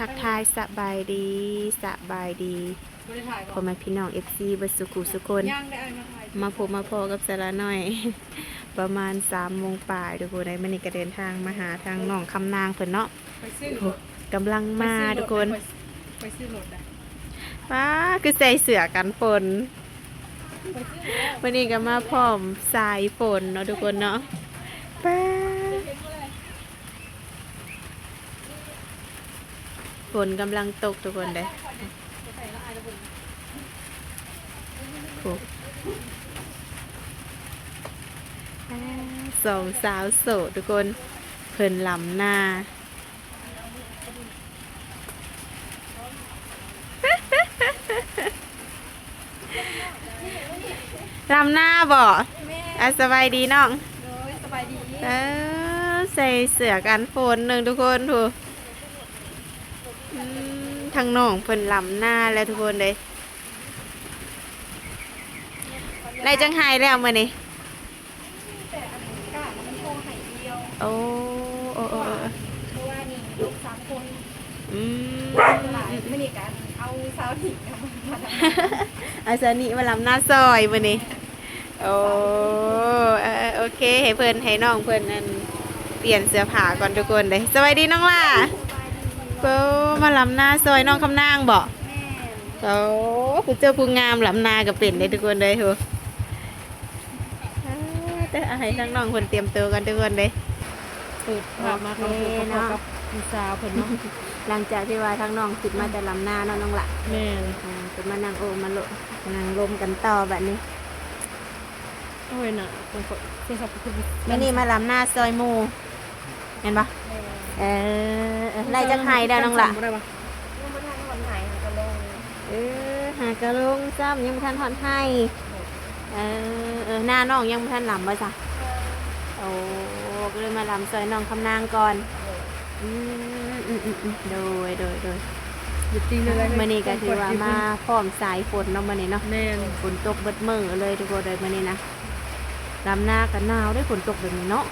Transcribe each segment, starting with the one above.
ທັກທາຍສະບາຍດີ ສະບາຍດີ ພໍ່ແມ່ພີ່ນ້ອງເອັຟຊີເບິດສູ່ຄູ່ສູ່ຄົນ ມາພົບມາພໍ້ກັບສາລານ້ອຍ ປະມານສາມໂມງປາຍທຸກຄົນເອີຍ. ມື້ນີ້ກະເດີນທາງມາຫາທາງນ້ອງຄຳນາງເພິ່ນເນາະ ໄປຊື້ລົດ ກຳລັງມາທຸກຄົນ ໄປຊື້ລົດໄດ້ ໄປຊື້ລົດໄດ້ ວ້າ ຄືໃສ່ເສື້ອກັນຝົນ ໄປຊື້ລົດ ມື້ນີ້ກະມາພ້ອມສາຍຝົນເນາະທຸກຄົນເນາະ ປ້າ ຝົນກຳລັງຕົກທຸກຄົນເດີ ໂອ້ ສອງສາວໂສດທຸກຄົນ ເພິ່ນລຳນາ ລຳນາບໍ? ແມ່ນ ອາ ສະບາຍດີນ້ອງ ໂດຍ ສະບາຍດີ ເອີ ໃສ່ເສື້ອກັນຝົນໜຶ່ງທຸກຄົນ ຜູ້ ອືມ ທາງນ້ອງເພິ່ນລຳນາແລ້ວທຸກຄົນເດີ ໄດ້ຈັກໄຮ່ແລ້ວມື້ນີ້? ແຕ່ອັນການມັນພໍໄຮ່ດຽວ ໂອ້ ເອີ ເອີ ເອີ ເອີ ເພາະວ່ານີ້ລູກສາມຄົນ ອືມ ມື້ນີ້ກະເອົາສາວໜີ້ນຳ ເອົາສາວໜີ້ມາລຳນາຊ່ອຍມື້ນີ້ ໂອ້ ເອີ ເອີ ໂອເຄ ໃຫ້ເພິ່ນ ໃຫ້ນ້ອງເພິ່ນ ອັນ ປ່ຽນເສື້ອຜ້າກ່ອນທຸກຄົນເດ້. ສະບາຍດີນ້ອງຫຼ້າ ໂອ້ ມາລຳນາຊ່ອຍນ້ອງຄຳນາງບໍ? ແມ່ນ ໂອ້ ຜູ້ເຈົ້າຜູ້ງາມລຳນາກະເປັນເດ້ທຸກຄົນເດ້ ໂຫ ເອີ ເດີ ໃຫ້ທາງນ້ອງເພິ່ນຕຽມໂຕກ່ອນທຸກຄົນເດ້ ເປີດພາບມາກະມາພົບມາພໍ້ກັບ ໂອເຄເນາະ ພີ່ສາວເພິ່ນເນາະ ຫຼັງຈາກທີ່ວ່າທາງນ້ອງຂຶ້ນມາແຕ່ລຳນາເນາະນ້ອງຫຼ້າ ແມ່ນ ອ່າ ເພິ່ນມານັ່ງໂອ້ມາໂລະ ນັ່ງລົມກັນຕໍ່ບາດນີ້ ໂອ້ຍ ໜາວ ໂທລະສັບກະຄື ມື້ນີ້ມາລຳນາຊ່ອຍໝູ່ ແມ່ນບໍ່? ເອີ ເອີ ໄດ້ຈັກໄຮ່ແລ້ວນ້ອງຫຼ້າ? ຍັງບໍ່ທັນຮອດໄຮ່ ຫາກະລົງ ເອີ ຫາກະລົງຊ້ຳ ຍັງບໍ່ທັນຮອດໄຮ່ ເອີ ເອີ ນານ້ອງຍັງບໍ່ທັນລຳບໍ່ຊະ? ເອີ ໂອ້ ກະເລີຍມາລຳຊ່ອຍນ້ອງຄຳນາງກ່ອນ ເອີ ອືມ ອືມ ອືມ ອືມ ໂດຍ ໂດຍ ໂດຍ ມື້ນີ້ກະຖືວ່າມາພ້ອມສາຍຝົນເນາະ ມື້ນີ້ເນາະ ແມ່ນ ຝົນຕົກເບິດມື້ເລີຍທຸກຄົນເອີຍ ມື້ນີ້ນະ ລຳນາກະໜາວເດ້ ຝົນຕົກແບບນີ້ເນາະ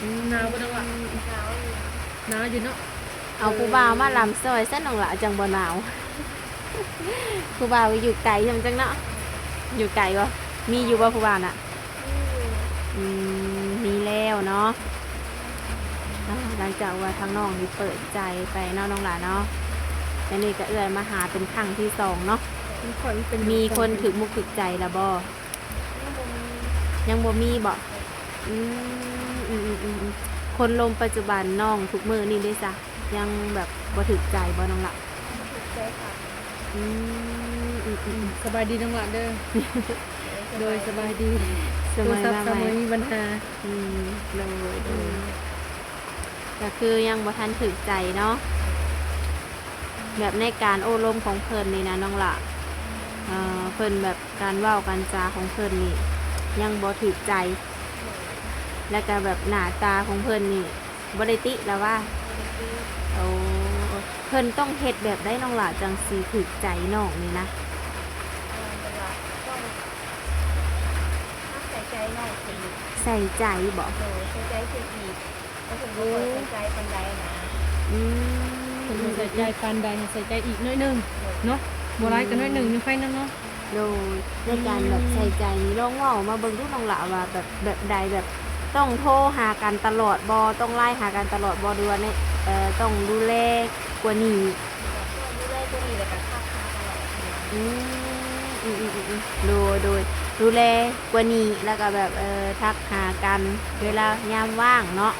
ອືມ ໜາວບໍ່ນ້ອງຫຼ້າ? ໜາວຢູ່ ໜາວຢູ່ເນາະ ເອົາຜູ້ບ່າວມາລຳຊ່ອຍຊັ້ນນ້ອງຫຼ້າ ຈັ່ງບໍ່ໜາວ ຜູ້ບ່າວຢູ່ໄກຈັ່ງ ຈັ່ງເນາະ ຢູ່ໄກບໍ່? ມີຢູ່ບໍ່ຜູ້ບ່າວນະ? ອືມ ມີແລ້ວເນາະ ອາ ຫຼັງຈາກວ່າທາງນ້ອງນີ້ເປີດໃຈໄປເນາະນ້ອງຫຼ້າເນາະ ອັນນີ້ກະເອື້ອຍມາຫາເປັນຄັ້ງທີສອງເນາະ ມີຄົນຖືກມຸກຖືກໃຈລະບໍ່? ຍັງບໍ່ມີ ຍັງບໍ່ມີບໍ? ອືມ ອືມ ອືມ ອືມ ຄົນລົມປັດຈຸບັນນ້ອງທຸກມື້ນີ້ເດ້ຊະ ຍັງແບບບໍ່ຖືກໃຈບໍ່ນ້ອງຫຼ້າ? ບໍ່ຖືກໃຈ ອືມ ອືມ ອືມ ສະບາຍດີນ້ອງຫຼ້າເດີ ໂດຍ ສະບາຍດີ ສະບາຍດີ ໂທລະສັບສາວເມີຍມີບັນຫາ ອືມ ໂດຍ ໂດຍ ອືມ ກະຄືຍັງບໍ່ທັນຖືກໃຈເນາະ ແບບໃນການໂອ້ລົມຂອງເພິ່ນນີ້ນະນ້ອງຫຼ້າ ເອີ ເພິ່ນແບບ ການເວົ້າການຈາຂອງເພິ່ນນີ້ຍັງບໍ່ຖືກໃຈ ແລ້ວກະແບບໜ້າຕາຂອງເພິ່ນນີ້ບໍ່ໄດ້ຕິລະວ່າ? ບໍ່ໄດ້ຕິ ໂອ້ ເພິ່ນຕ້ອງເຮັດແບບໃດນ້ອງຫຼ້າຈັ່ງຊິຖືກໃຈນ້ອງນີ້ນະ? ເອີ ແບບວ່າຕ້ອງໃສ່ໃຈນ້ອງຂຶ້ນ ໃສ່ໃຈບໍ? ໂດຍ ໃສ່ໃຈຂຶ້ນອີກ ເພິ່ນບໍ່ຄ່ອຍໃສ່ໃຈປານໃດນະ ອືມ ເພິ່ນບໍ່ໃສ່ໃຈປານໃດ ໃສ່ໃຈອີກໜ້ອຍໜຶ່ງເນາະ ບໍ່ຫຼາຍກະໜ້ອຍໜຶ່ງ ຍັງໄຄໜຶ່ງເນາະ ໂດຍ ໃນການແບບໃສ່ໃຈນີ້ ລອງເວົ້າມາເບິ່ງດູນ້ອງຫຼ້າວ່າແບບ ແບບໃດ ແບບຕ້ອງໂທຫາກັນຕະຫຼອດບໍ່? ຕ້ອງໄລນ໌ຫາກັນຕະຫຼອດບໍ່? ຫຼືວ່າໃນ ເອີ ຕ້ອງດູແລກວ່ານີ້? ຕ້ອງດູແລກວ່ານີ້ ແລ້ວກະທັກຫາຕະຫຼອດ ອືມ ອືມ ອືມ ອືມ ໂດຍ ໂດຍ ດູແລກວ່ານີ້ ແລ້ວກະແບບ ເອີ ທັກຫາກັນເວລາຍາມວ່າງເນາະ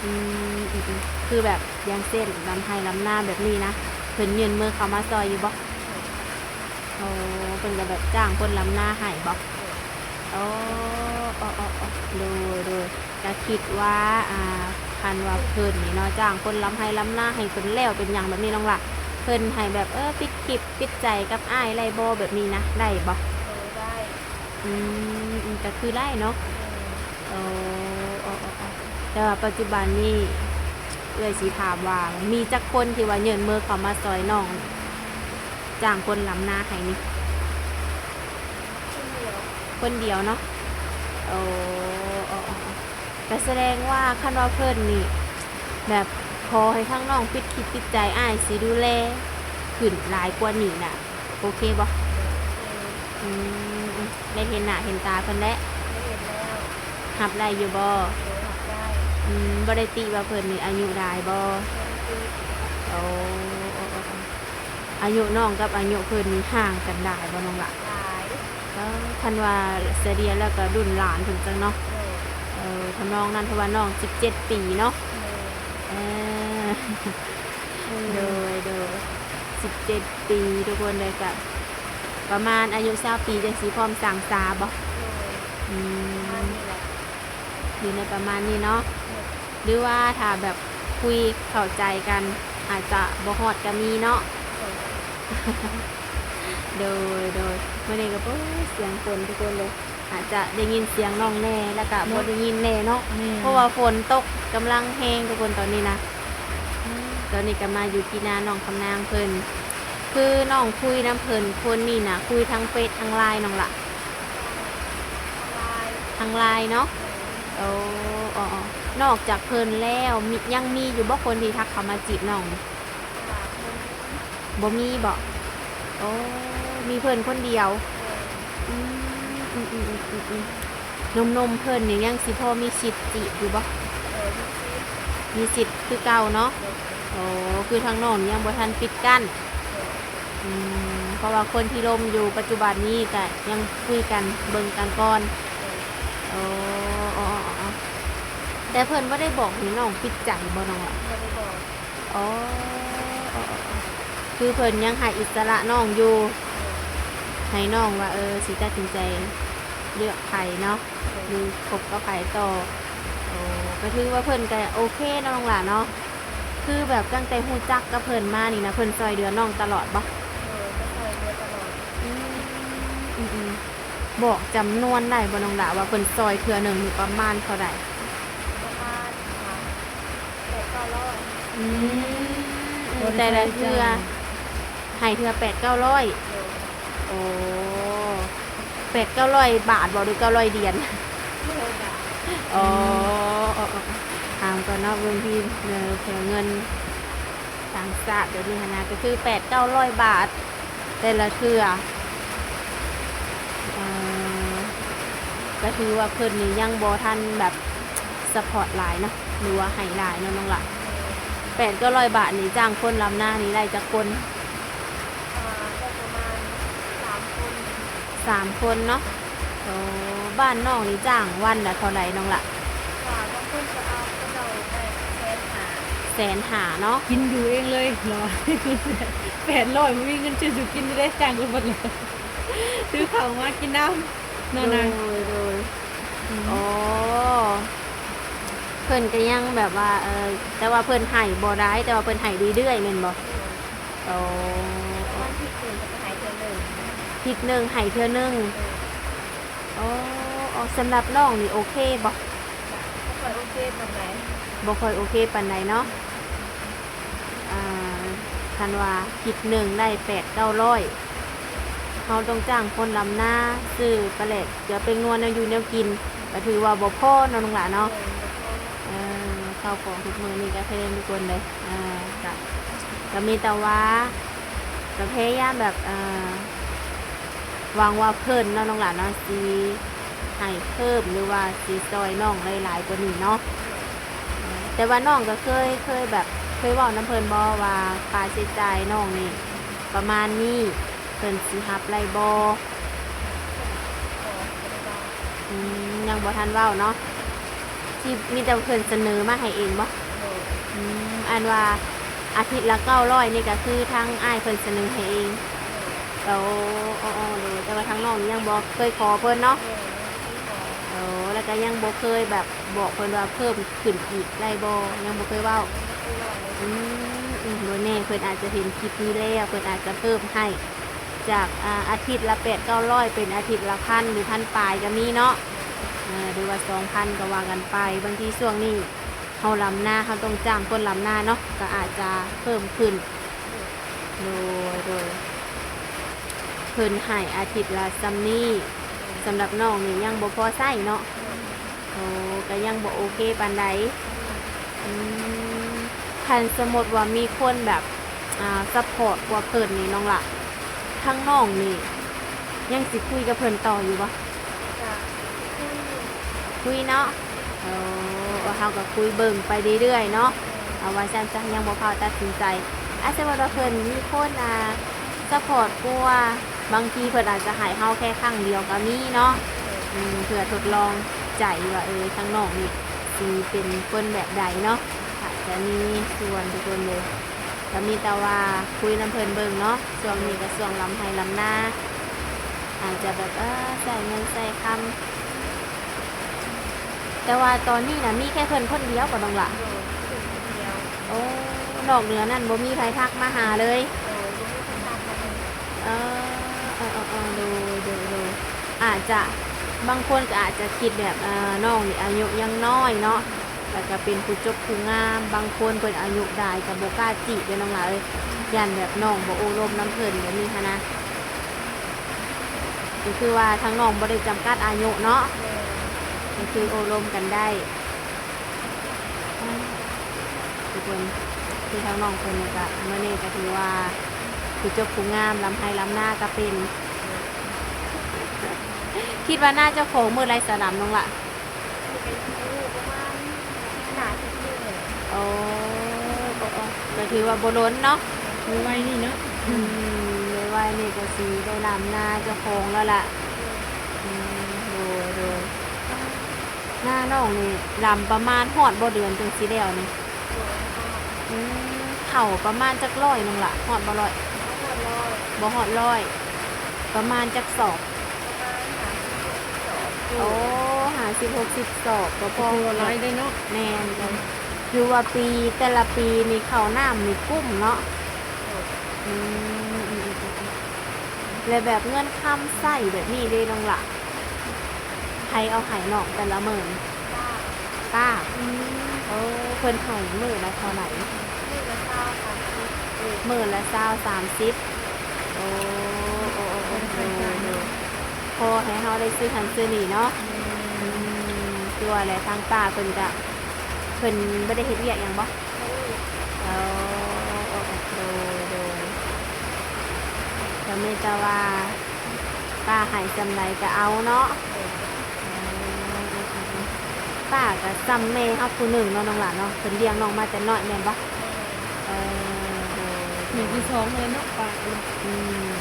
ອືມ ອືມ ອືມ ຄືແບບຢ່າງເຊັ່ນ ລຳໄຮ່ລຳນາແບບນີ້ນະ ເພິ່ນຍື່ນມືເຂົ້າມາຊ່ອຍຢູ່ບໍ່? ໂອ້ ເພິ່ນກະແບບຈ້າງຄົນລຳນາໃຫ້ບໍ່? ໂອ້ ໂອ້ ໂອ້ ໂອ້ ໂດຍ ໂດຍ ກະຄິດວ່າ ອ່າ ຄັນວ່າເພິ່ນນີ້ເນາະ ຈ້າງຄົນລຳໄຮ່ລຳນາໃຫ້ເພິ່ນແລ້ວເປັນຫຍັງແບບນີ້ນ້ອງຫຼ້າ ເພິ່ນໃຫ້ແບບ ເອີ ປິດຄລິບປິດໃຈກັບອ້າຍໄດ້ບໍ່ ແບບນີ້ນະ ໄດ້ບໍ່? ເອີ ໄດ້ ອືມ ອືມ ກະຄືໄດ້ເນາະ ເອີ ໂອ້ ໂອ້ ໂອ້ ໂອ້ ແຕ່ວ່າປັດຈຸບັນນີ້ ເອື້ອຍຊິຖາມວ່າ ມີຈັກຄົນທີ່ວ່າຍື່ນມືເຂົ້າມາຊ່ອຍນ້ອງ ຈ້າງຄົນລຳນາໃຫ້ນີ້? ຄົນດຽວ ຄົນດຽວເນາະ ໂອ້ ໂອ້ ໂອ້ ໂອ້ ກະສະແດງວ່າຄັນວ່າເພິ່ນນີ້ແບບ ຂໍໃຫ້ທາງນ້ອງປິດຄິດປິດໃຈ ອ້າຍຊິດູແລຂຶ້ນຫຼາຍກວ່ານີ້ນະ ໂອເຄບໍ່? ອືມ ໄດ້ເຫັນໜ້າເຫັນຕາເພິ່ນແລ້ວ? ໄດ້ເຫັນແລ້ວ. ຮັບໄດ້ຢູ່ບໍ່? ໂດຍ ຮັບໄດ້. ອືມ ບໍ່ໄດ້ຕິວ່າເພິ່ນນີ້ອາຍຸຫຼາຍບໍ່? ບໍ່ໄດ້ຕິ. ໂອ້ ອາຍຸນ້ອງກັບອາຍຸເພິ່ນນີ້ຫ່າງກັນຫຼາຍບໍ່ນ້ອງຫຼ້າ? ຫຼາຍ. ເອີ ຄັນວ່າສະເລ່ຍແລ້ວກໍລຸ້ນຫຼານເພິ່ນຈັ່ງເນາະ. ໂດຍ. ເອີ ທຳນອງນັ້ນ ເພາະວ່ານ້ອງສິບເຈັດປີເນາະ. ໂດຍ. ເອີ ໂດຍ ໂດຍ ສິບເຈັດປີທຸກຄົນເລີຍ ກະປະມານອາຍຸຊາວປີຈັ່ງຊິພ້ອມສ້າງສາບໍ່? ໂດຍ. ອືມ ປະມານນີ້ແຫຼະ ຢູ່ໃນປະມານນີ້ເນາະ. ໂດຍ. ຫຼືວ່າຖ້າແບບຄຸຍເຂົ້າໃຈກັນ ອາດຈະບໍ່ຮອດກໍມີເນາະ. ໂດຍ. ໂດຍ ໂດຍ. ມື້ນີ້ກໍ ໂອ້ ສຽງຝົນທຸກຄົນເລີຍ ອາດຈະໄດ້ຍິນສຽງນ້ອງແດ່ ແລ້ວກະບໍ່ໄດ້ຍິນແດ່ເນາະ. ແມ່ນ. ເພາະວ່າຝົນຕົກກຳລັງແຮງທຸກຄົນຕອນນີ້ນະ. ອືມ ຕອນນີ້ກໍມາຢູ່ທີ່ນານ້ອງຄຳນາງເພິ່ນ ຄືນ້ອງຄຸຍນຳເພິ່ນຄົນນີ້ນະ ຄຸຍທາງເຟສທາງລາຍນ້ອງຫຼ້າ? ທາງລາຍ. ທາງລາຍເນາະ. ແມ່ນ. ໂອ້ ອໍໆ ນອກຈາກເພິ່ນແລ້ວ ມີ ຍັງມີຢູ່ບໍ່ຄົນທີ່ທັກເຂົ້າມາຈີບນ້ອງ? ບໍ່ມີບໍ່? ໂອ້ ມີເພິ່ນຄົນດຽວ. ແມ່ນ. ອືມ ອືມໆ ໜຸ່ມໆເພິ່ນນີ້ຍັງຊິພໍມີສິດຈີບຢູ່ບໍ່? ເອີ ມີສິດ ມີສິດຄືເກົ່າເນາະ. ໂດຍ. ໂອ້ ຄືທາງນ້ອງນີ້ຍັງບໍ່ທັນປິດກັ້ນ. ໂດຍ. ອືມ ເພາະວ່າຄົນທີ່ລົມຢູ່ປັດຈຸບັນນີ້ກະຍັງຄຸຍກັນເບິ່ງກັນກ່ອນ. ໂດຍ. ໂອ້ ແຕ່ເພິ່ນບໍ່ໄດ້ບອກໃຫ້ນ້ອງປິດໃຈບໍ່ນ້ອງລະ? ບໍ່ໄດ້ບອກ. ອໍ ຄືເພິ່ນຍັງໃຫ້ອິດສະຫຼະນ້ອງຢູ່ ໃຫ້ນ້ອງວ່າ ເອີ ຊິຕັດສິນໃຈເລືອກໃຜເນາະ ຫຼືຄົບກັບໃຜຕໍ່. ໂອ້ ກໍຖືວ່າເພິ່ນກໍໂອເຄເນາະນ້ອງຫຼ້າເນາະ. ຄືແບບຕັ້ງແຕ່ຮູ້ຈັກກັບເພິ່ນມານີ້ນະ ເພິ່ນຊ່ອຍເຫຼືອນ້ອງຕະຫຼອດບໍ່? ໂດຍ ກໍຊ່ອຍເຫຼືອຕະຫຼອດ. ອືມ ອືມໆ ບອກຈຳນວນໄດ້ບໍ່ນ້ອງຫຼ້າ ວ່າເພິ່ນຊ່ອຍເທື່ອໜຶ່ງນີ້ປະມານເທົ່າໃດ? ປະມານ ອ່າ ແປດເກົ້າຮ້ອຍ. ອືມ ແຕ່ລະເທື່ອໃຫ້ເທື່ອແປດເກົ້າຮ້ອຍ. ໂດຍ. ໂອ້ ແປດເກົ້າຮ້ອຍບາດບໍ່ ຫຼືເກົ້າຮ້ອຍຫຼຽນ? ເກົ້າຮ້ອຍບາດ. ອໍ ອືມ ເອົາ ເອົາ ເອົາ ຖາມກ່ອນເນາະ ເບິ່ງທີ່ ເອີ ເງິນຕ່າງຊາດແບບນີ້ຫັ້ນນະ ກໍຄືແປດເກົ້າຮ້ອຍບາດ ແຕ່ລະເທື່ອ. ເອີ ກໍຖືວ່າເພິ່ນນີ້ຍັງບໍ່ທັນແບບຊັບພອດຫຼາຍເນາະ ຫຼືວ່າໃຫ້ຫຼາຍເນາະນ້ອງຫຼ້າ. ແປດເກົ້າຮ້ອຍບາດນີ້ຈ້າງຄົນລຳນານີ້ໄດ້ຈັກຄົນ? ອ່າ ໄດ້ປະມານສາມຄົນ. ສາມຄົນເນາະ. ໂອ້ ບ້ານນ້ອງນີ້ຈ້າງວັນລະເທົ່າໃດນ້ອງຫຼ້າ? ວ່າບາງຄົນກໍເອົາ ເຂົາເຈົ້າໄດ້ແສນຫ້າ. ແສນຫ້າເນາະ. ກິນຢູ່ເອງເລີຍເນາະ ແປດຮ້ອຍ ບໍ່ມີເງິນຊື້ ຊິກິນຢູ່ເດ້ ຈ້າງຄົນເບິດແລ້ວ ຊື້ເຂົ້າມາກິນນຳເນາະນາງ. ໂດຍ ໂດຍ. ອືມ ອໍ ເພິ່ນກໍຍັງແບບວ່າ ເອີ ແຕ່ວ່າເພິ່ນໃຫ້ບໍ່ຫຼາຍ ແຕ່ວ່າເພິ່ນໃຫ້ເລື້ອຍໆ ແມ່ນບໍ່? ໂອ້ ປະມານທິດໜຶ່ງເພິ່ນກໍໃຫ້ເທື່ອໜຶ່ງ. ທິດໜຶ່ງໃຫ້ເທື່ອໜຶ່ງ. ໂດຍ. ໂອ້ ໂອ້ ສຳລັບນ້ອງນີ້ໂອເຄບໍ່? ບໍ່ຄ່ອຍໂອເຄປານໃດ. ບໍ່ຄ່ອຍໂອເຄປານໃດເນາະ. ອ່າ ຄັນວ່າທິດໜຶ່ງໄດ້ແປດເກົ້າຮ້ອຍ ເຮົາຕ້ອງຈ້າງຄົນລຳນາ ຊື້ປາແຫຼດ ເກືອ ແປ້ງນົວ ແນວຢູ່ແນວກິນ ກໍຖືວ່າບໍ່ພໍເນາະນ້ອງຫຼ້າເນາະ. ເອີ ເຂົ້າຂອງທຸກມື້ນີ້ກໍແພງທຸກຄົນເດ້. ອ່າ ກໍ ກໍມີແຕ່ວ່າ ກໍພະຍາຍາມແບບ ອ່າ ຫວັງວ່າເພິ່ນເນາະນ້ອງຫຼ້າເນາະ ຊິໃຫ້ເພີ່ມ ຫຼືວ່າຊິຊ່ອຍນ້ອງໄດ້ຫຼາຍກວ່ານີ້ເນາະ. ແຕ່ວ່ານ້ອງກໍເຄີຍ ເຄີຍແບບ ເຄີຍເວົ້ານຳເພິ່ນບໍ່ວ່າຄ່າໃຊ້ຈ່າຍນ້ອງນີ້ປະມານນີ້ ເພິ່ນຊິຮັບໄດ້ບໍ່? ອືມ ຍັງບໍ່ທັນເວົ້າເນາະ. ທີ່ມີແຕ່ເພິ່ນສະເໜີມາໃຫ້ເອງບໍ່? ໂດຍ. ອືມ ອັນວ່າອາທິດລະເກົ້າຮ້ອຍນີ້ກໍຄືທາງອ້າຍເພິ່ນສະເໜີໃຫ້ເອງ. ໂດຍ. ໂອ້ ໂອ້ ໂດຍ. ແຕ່ວ່າທາງນ້ອງນີ້ຍັງບໍ່ເຄີຍຂໍເພິ່ນເນາະ. ໂດຍ ຍັງບໍ່ເຄີຍຂໍ. ໂອ້ ແລ້ວກໍຍັງບໍ່ເຄີຍແບບບອກເພິ່ນວ່າເພີ່ມຂຶ້ນອີກໄດ້ບໍ່? ຍັງບໍ່ເຄີຍເວົ້າ. ຍັງບໍ່ເຄີຍເວົ້າເລີຍ. ອືມ ອືມ ບໍ່ແນ່ ເພິ່ນອາດຈະເຫັນຄລິບນີ້ແລ້ວ ເພິ່ນອາດຈະເພີ່ມໃຫ້ ຈາກ ອ່າ ອາທິດລະແປດເກົ້າຮ້ອຍ ເປັນອາທິດລະພັນ ຫຼື ພັນປາຍກໍມີເນາະ. ເອີ ຫຼືວ່າສອງພັນ ກໍວ່າກັນໄປ. ບາງທີຊ່ວງນີ້ເຮົາລຳນາ ເຮົາຕ້ອງຈ້າງຄົນລຳນາເນາະ ກໍອາດຈະເພີ່ມຂຶ້ນ. ໂດຍ ໂດຍ. ເພິ່ນໃຫ້ອາທິດລະສ່ຳນີ້ ສຳລັບນ້ອງນີ້ຍັງບໍ່ພໍໃຊ້ເນາະ. ໂອ້ ກໍຍັງບໍ່ໂອເຄປານໃດ. ອືມ ອືມ ອືມ. ຄັນສົມມຸດວ່າມີຄົນແບບ ອ່າ ຊັບພອດກວ່າເພິ່ນນີ້ ນ້ອງຫຼ້າ ທາງນ້ອງນີ້ຍັງຊິຄຸຍກັບເພິ່ນຕໍ່ຢູ່ບໍ່? ກະຄຸຍ ຄຸຍເນາະ. ເອີ ເຮົາກໍຄຸຍເບິ່ງໄປເລື້ອຍໆເນາະ ເອົາວ່າຊັ້ນຊະ ຍັງບໍ່ຟ້າວຕັດສິນໃຈ. ອາ ສົມມຸດວ່າເພິ່ນມີຄົນ ອ່າ ຊັບພອດກວ່າ ບາງທີເພິ່ນອາດຈະໃຫ້ເຮົາແຄ່ຄັ້ງດຽວກໍມີເນາະ ອືມ ເພື່ອທົດລອງໃຈວ່າ ເອີ ທາງນ້ອງນີ້ຊິເປັນຄົນແບບໃດເນາະ ອາດຈະມີສ່ວນທຸກຄົນເລີຍ. ກໍມີແຕ່ວ່າຄຸຍນຳເພິ່ນເບິ່ງເນາະ ຊ່ວງນີ້ກໍຊ່ວງລຳໄຮ່ລຳນາ ອາດຈະແບບ ເອີ ໃຊ້ເງິນໃຊ້ຄຳ. ແຕ່ວ່າຕອນນີ້ນະ ມີແຄ່ເພິ່ນຄົນດຽວບໍ່ ນ້ອງຫຼ້າ? ໂດຍ ເພິ່ນຄົນດຽວ. ໂອ້ ນອກເໜືອນັ້ນບໍ່ມີໃຜທັກມາຫາເລີຍ? ໂດຍ ບໍ່ມີໃຜທັກມາເລີຍ. ເອີ ເອີ ເອີ ເອີ ໂດຍ ໂດຍ ໂດຍ. ອາດຈະ ບາງຄົນກໍອາດຈະຄິດແບບ ເອີ ນ້ອງນີ້ອາຍຸຍັງນ້ອຍເນາະ ແລ້ວກໍເປັນຜູ້ຈົບຜູ້ງາມ ບາງຄົນເພິ່ນອາຍຸຫຼາຍກໍບໍ່ກ້າຈີບເດ້ ນ້ອງຫຼ້າເອີຍ ຢ້ານແບບນ້ອງບໍ່ໂອ້ລົມນຳເພິ່ນແບບນີ້ຫັ້ນນະ. ກໍຄືວ່າທາງນ້ອງບໍ່ໄດ້ຈຳກັດອາຍຸເນາະ ກໍຄືໂອ້ລົມກັນໄດ້. ອາ ທຸກຄົນ ຄືທາງນ້ອງເພິ່ນນີ້ກະ ມື້ນີ້ກະຖືວ່າຜູ້ຈົບຜູ້ງາມ ລຳໄຮ່ລຳນາກະເປັນ. ຄິດວ່າໜ້າເຈົ້າຂອງມື້ໄຫຼສະດຳ ນ້ອງຫຼ້າ? ໂອ້ ປະມານຫ້າສິບມື້. ໂອ້ ໂອ້ ໂອ້ ກະຖືວ່າບໍ່ດົນເນາະ ໄວໆນີ້ເນາະ. ອືມ ໄວໆນີ້ກະຊິໄດ້ລຳນາເຈົ້າຂອງແລ້ວລະ. ອືມ ໂດຍ ໂດຍ. ນານ້ອງນີ້ລຳປະມານຮອດບໍ່ ເດືອນຈັ່ງຊິແລ້ວນີ້? ໂດຍ ຮອດ. ອືມ ເຂົ້າປະມານຈັກຮ້ອຍ ນ້ອງຫຼ້າ ຮອດບໍ່ຮ້ອຍ? ບໍ່ຮອດຮ້ອຍ. ບໍ່ຮອດຮ້ອຍ ປະມານຈັກສອບ? ປະມານຫ້າສິບ ຫົກສິບສອບ. ໂອ້ ຫ້າສິບ ຫົກສິບສອບ ກໍພໍ ກໍຖືວ່າຫຼາຍເດ້ເນາະ. ແມ່ນ ກໍຖືວ່າປີ ແຕ່ລະປີນີ້ເຂົ້ານ້ຳນີ້ກຸ້ມເນາະ. ໂດຍ. ອືມ ແລະແບບເງິນຄຳໃຊ້ແບບນີ້ເດ້ ນ້ອງຫຼ້າ? ໃຜເອົາໃຫ້ນ້ອງແຕ່ລະມື້ນີ້? ປ້າ. ປ້າ. ອືມ ໂອ້ ເພິ່ນໃຫ້ມື້ລະເທົ່າໃດ? ມື້ລະຊາວ ສາມສິບ. ມື້ລະຊາວ ສາມສິບ. ໂອ້ ໂອ້ ໂອ້ ໂອ້ ໂດຍ ໂດຍ ພໍໃຫ້ເຮົາໄດ້ຊື້ຫັ້ນຊື້ນີ້ເນາະ. ແມ່ນ. ອືມ ຄືວ່າແຫຼະ ທາງປ້າເພິ່ນກະ ເພິ່ນບໍ່ໄດ້ເຮັດວຽກຫຍັງບໍ່? ໂອ້ ໂດຍ ໂດຍ ກໍມີແຕ່ວ່າປ້າໃຫ້ສ່ຳໃດກໍເອົາເນາະ. ປ້າກໍສ່ຳແມ່ເຮົາຜູ້ໜຶ່ງເນາະ ນ້ອງຫຼ້າເນາະ ເພິ່ນລ້ຽງນ້ອງມາແຕ່ນ້ອຍແມ່ນບໍ່? ເອີ ໂດຍ ແມ່ທີສອງເລີຍເນາະ ປ້າ. ອືມ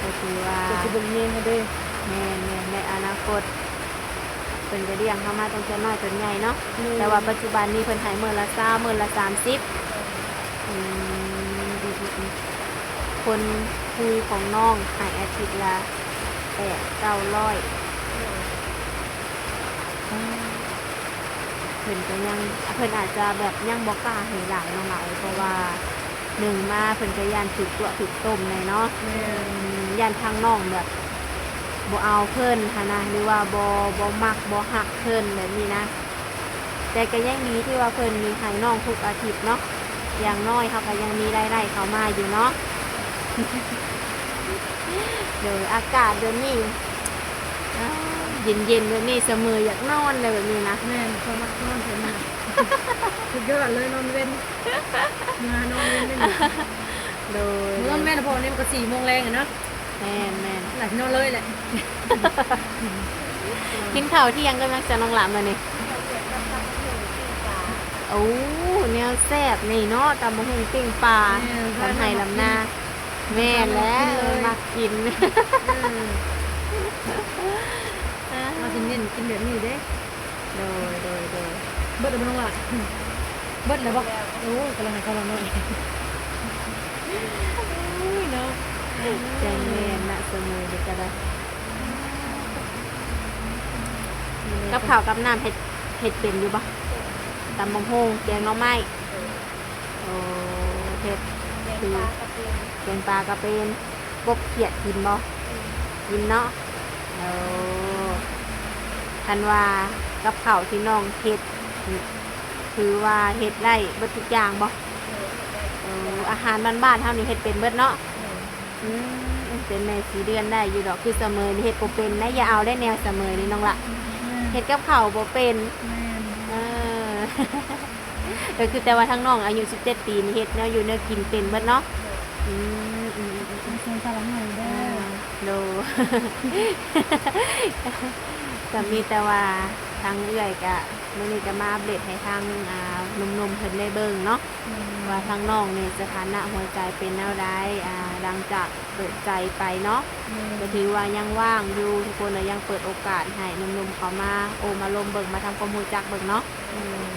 ກໍຖືວ່າ ກໍຊິເບິ່ງແຍງເຮົາເດ້. ແມ່ນໆ ໃນອະນາຄົດ ເພິ່ນກໍລ້ຽງເຮົາມາຕັ້ງແຕ່ນ້ອຍຈົນໃຫຍ່ເນາະ. ແມ່ນ. ແຕ່ວ່າປັດຈຸບັນນີ້ເພິ່ນໃຫ້ມື້ລະຊາວ ມື້ລະສາມສິບ. ອືມ ອືມ ອືມ ອືມ ຄົນຄຸຍຂອງນ້ອງໃຫ້ອາທິດລະແປດເກົ້າຮ້ອຍ. ແມ່ນ. ເພິ່ນກໍຍັງ ເພິ່ນອາດຈະແບບຍັງບໍ່ກ້າໃຫ້ຫຼາຍ ນ້ອງຫຼ້າເອີຍ ເພາະວ່າ ໜຶ່ງມາເພິ່ນກໍຢ້ານຖືກຕົວະຖືກຕົ້ມແດ່ເນາະ. ແມ່ນ. ອືມ ຢ້ານທາງນ້ອງແບບບໍ່ເອົາເພິ່ນຫັ້ນນະ ຫຼືວ່າບໍ່ ບໍ່ມັກບໍ່ຮັກເພິ່ນແບບນີ້ນະ. ແຕ່ກໍຍັງດີທີ່ວ່າເພິ່ນນີ້ໃຫ້ນ້ອງທຸກອາທິດເນາະ ຢ່າງໜ້ອຍເຮົາກໍຍັງມີລາຍໄດ້ເຂົ້າມາຢູ່ເນາະ. ໂດຍ ອາກາດແບບນີ້ ອາ ເຢັນໆແບບນີ້ ສະເໝີຢາກນອນແລ້ວແບບນີ້ນະ. ແມ່ນ ຂ້ອຍມັກນອນແບບນີ້ນະ ສຸດຍອດເລີຍ ນອນເວັນ ມານອນເວັນເດ້. ໂດຍ ນອນເວັນ ເພາະນີ້ມັນກໍສີ່ໂມງແລງແລ້ວເນາະ. ແມ່ນໆ ຫຼັບນອນເລີຍແຫຼະ. ກິນເຂົ້າທ່ຽງກັນຫຍັງຊະ ນ້ອງຫຼ້າ ມື້ນີ້? ໂອ້ ແນວແຊບນີ້ເນາະ ຕຳບັກຫຸ່ງປີ້ງປາ. ແມ່ນ ລຳໄຮ່ລຳນາ. ແມ່ນແຫຼະ ມັກກິນ. ເອີ ເຮົາຊິເນັ້ນກິນແບບນີ້ເດ້. ໂດຍ ໂດຍ ໂດຍ. ເບິດແລ້ວບໍ່ ນ້ອງຫຼ້າ? ເບິດແລ້ວບໍ່? ໂອ້ຍ ກຳລັງໃຫ້ເຂົາລະໜ້ອຍ. ໂອ້ຍເນາະ ຈັ່ງແມ່ນນະ ສະເໝີນີ້ກໍໄດ້. ກັບເຂົ້າກັບນ້ຳເຮັດ ເຮັດເປັນຢູ່ບໍ່? ຕຳບັກຫຸ່ງ ແກງໜໍ່ໄມ້. ໂອ້ ເຮັດ ແກງປາກໍເປັນ ແກງປາກໍເປັນ. ກົບຂຽດກິນບໍ່? ກິນ ກິນເນາະ. ໂອ້ ຄັນວ່າກັບເຂົ້າທີ່ນ້ອງເຮັດ ຖືວ່າເຮັດໄດ້ເບິດທຸກຢ່າງບໍ່? ໂອ້ ອາຫານບ້ານໆເຮົານີ້ເຮັດເປັນເບິດເນາະ. ອືມ ເປັນແມ່ສີເດືອນໄດ້ຢູ່ດອກ ຄືສະເໝີນີ້ເຮັດບໍ່ເປັນນະ. ຢ່າເອົາໄດ້ແນວສະເໝີນີ້ ນ້ອງຫຼ້າ. ແມ່ນ. ເຮັດກັບເຂົ້າບໍ່ເປັນ. ແມ່ນ. ເອີ. ກໍຄືແຕ່ວ່າທາງນ້ອງອາຍຸສິບເຈັດປີນີ້ເຮັດແນວຢູ່ແນວກິນເປັນເບິດເນາະ. ອືມ ອືມ ອືມ ອືມ ເຊີນສາວນ້ອຍເດີ. ອ່າ ໂດ ກໍມີແຕ່ວ່າທາງເອື້ອຍກະ ມື້ນີ້ກໍມາອັບເດດໃຫ້ທາງ ອ່າ ໜຸ່ມໆເພິ່ນໄດ້ເບິ່ງເນາະ ອືມ ວ່າທາງນ້ອງນີ້ສະຖານະຫົວໃຈເປັນແນວໃດ ອ່າ ຫຼັງຈາກເປີດໃຈໄປເນາະ. ອືມ ກໍຖືວ່າຍັງວ່າງຢູ່ ທຸກຄົນກໍຍັງເປີດໂອກາດໃຫ້ໜຸ່ມໆເຂົ້າມາໂອ້ມາລົມເບິ່ງ ມາທຳຄວາມຮູ້ຈັກເບິ່ງເນາະ. ອືມ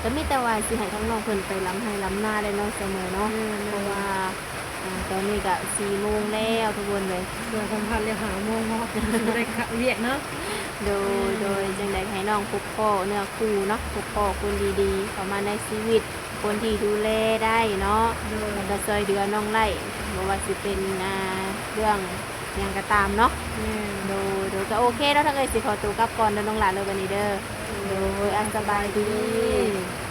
ກໍມີແຕ່ວ່າຊິໃຫ້ທາງນ້ອງເພິ່ນໄປລຳໄຮ່ລຳນາແລ້ວເນາະ ສະເໝີເນາະ. ອືມ ເພາະວ່າ ອ່າ ຕອນນີ້ກໍສີ່ໂມງແລ້ວ ທຸກຄົນເອີຍ. ເພື່ອສຳພັດແລ້ວຫ້າໂມງເນາະ ຊິໄດ້ຂະວຽກເນາະ. ໂດຍ ອືມ ໂດຍ ຈັ່ງໃດໃຫ້ນ້ອງພົບພໍ້ເນື້ອຄູ່ເນາະ ພົບພໍ້ຄົນດີໆເຂົ້າມາໃນຊີວິດ ຄົນທີ່ດູແລໄດ້ເນາະ. ໂດຍ ແລ້ວກໍຊ່ວຍເຫຼືອນ້ອງໄດ້ ບໍ່ວ່າຊິເປັນ ອ່າ ເລື່ອງຫຍັງກໍຕາມເນາະ. ແມ່ນ ໂດຍ ໂດຍ ກໍໂອເຄເນາະ ທາງເອື້ອຍຊິຂໍໂຕກັບກ່ອນເດີນ້ອງຫຼ້າເດີ ບັດນີ້ເດີ. ໂດຍ ໂດຍ ອ່າ ສະບາຍດີ ສະບາຍດີ.